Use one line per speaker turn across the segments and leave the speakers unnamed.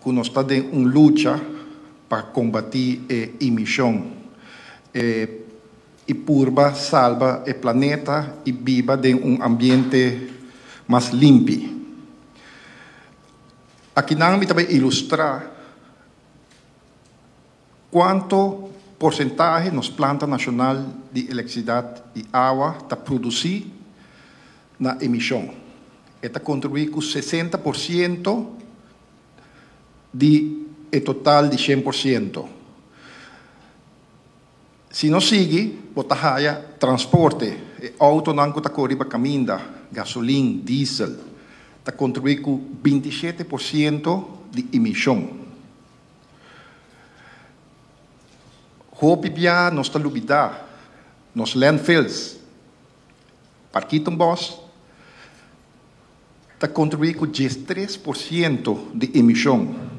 ku nos ta den un lucha pa kombatí e emishon i purba salba e planeta i biba den un ambiente mas limpi. Akinan mi ta bai ilustrá kuanto porsentahe nos planta nashonal di elektrisidat i awa ta produsí na emishon. E ta kontribuí ku 60% di e total di 100%. Si nos sigui, bo ta haya transporte, e outonan ku ta kore riba kaminda, gasolin, diesel, ta kontribuí ku 27% di emishon. Hopi bia nos ta lubidá nos landfills, Parkietenbos, ta kontribuí ku 13% di emishon,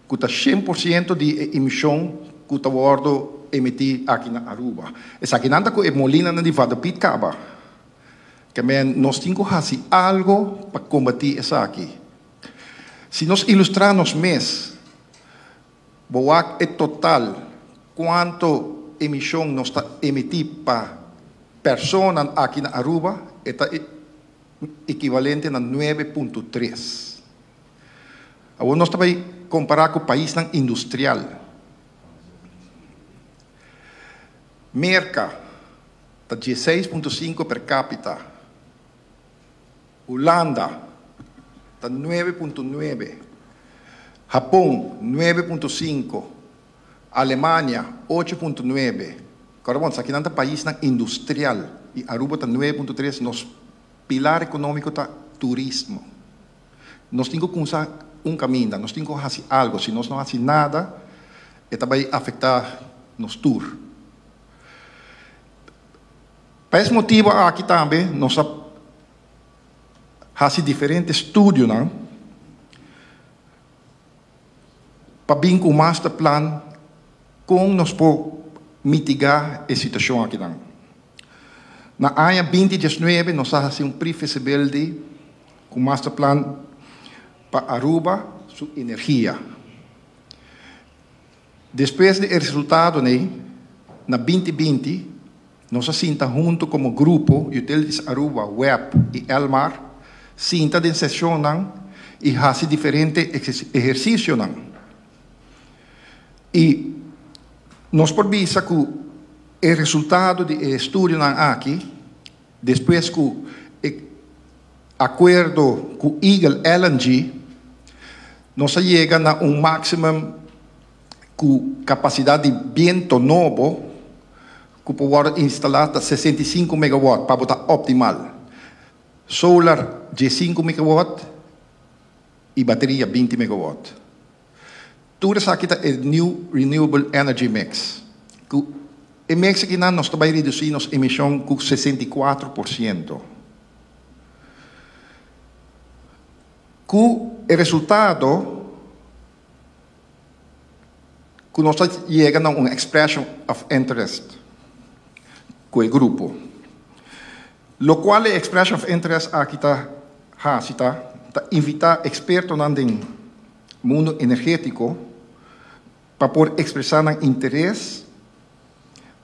ku ta 100% di e emishon ku ta wòrdu emití aki na Aruba. Esakinan ta ku e molinanan di Vaderpiet kaba. Ke men nos tin ku hasi algu pa kombatí esaki. Si nos ilustrá nos mes, bo wak e total kuantu emishon nos ta emití pa personan aki na Aruba, e ta ekivalente na 9.3. Awor nos ta bai kompará ku paisnan industrial. Merka ta 16.5 per capita. Hulanda ta 9.9. Hapon 9.5. Alemania 8.9. Kòrda bon, esakinan ta paisnan industrial i Aruba ta 9.3. Nos pilar ekonómiko ta turismo. Nos tin ku kumsa un kaminda, nos tin ku hasi algu. Si nos no hasi nada, e ta bai afektá nos tur. Pa es motibu aki tambe nos a hasi diferente studionan pa bin ku un masterplan kon nos por mitigá e situashon akinan. Na aña 2019 nos a hasi un pre-feasibility ku masterplan pa Aruba su energia. Despues di e resultadonan na 2020 nos a sinta hunto komo grupo Utilities Aruba, WEB i Elmar sinta den seshonnan i hasi diferente ehersisionan. I nos por bisa ku e resultado di e estudionan aki, despues ku e akuerdo ku Eagle LNG, nos a yega na un maximum ku kapasidat di biento nobo ku por wòrdu instalá ta 65 megawatt pa bo ta optimal. Solar 15 megawatt i bateria 20 megawatt. Tur esaki ta e new renewable energy mix. Ku e mix akinan nos ta bai redusí nos emishon ku 64%. Ku e resultado ku nos ta yega na un expression of interest ku e grupo. Lokual e expression of interest aki ta hasi ta ta invitá ekspertonan den mundu energétiko pa por ekspresá nan interes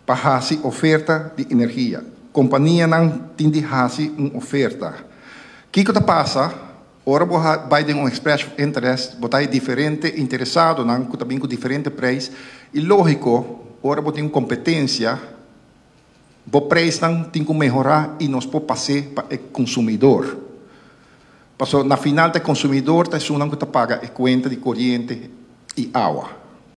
pa hasi oferta di energia. Kompanianan tin di hasi un oferta. Kiko ta pasa ora bo bai den un expression of interest? Bo ta hay diferente interesadonan ku ta bin ku diferente preis i lógiko ora bo tin un kompetensia bo preisnan tin ku mehorá i nos por pas'é pa e konsumidor. Pasobra na final ta e konsumidor ta esunnan ku ta paga e kuenta di koriente i awa.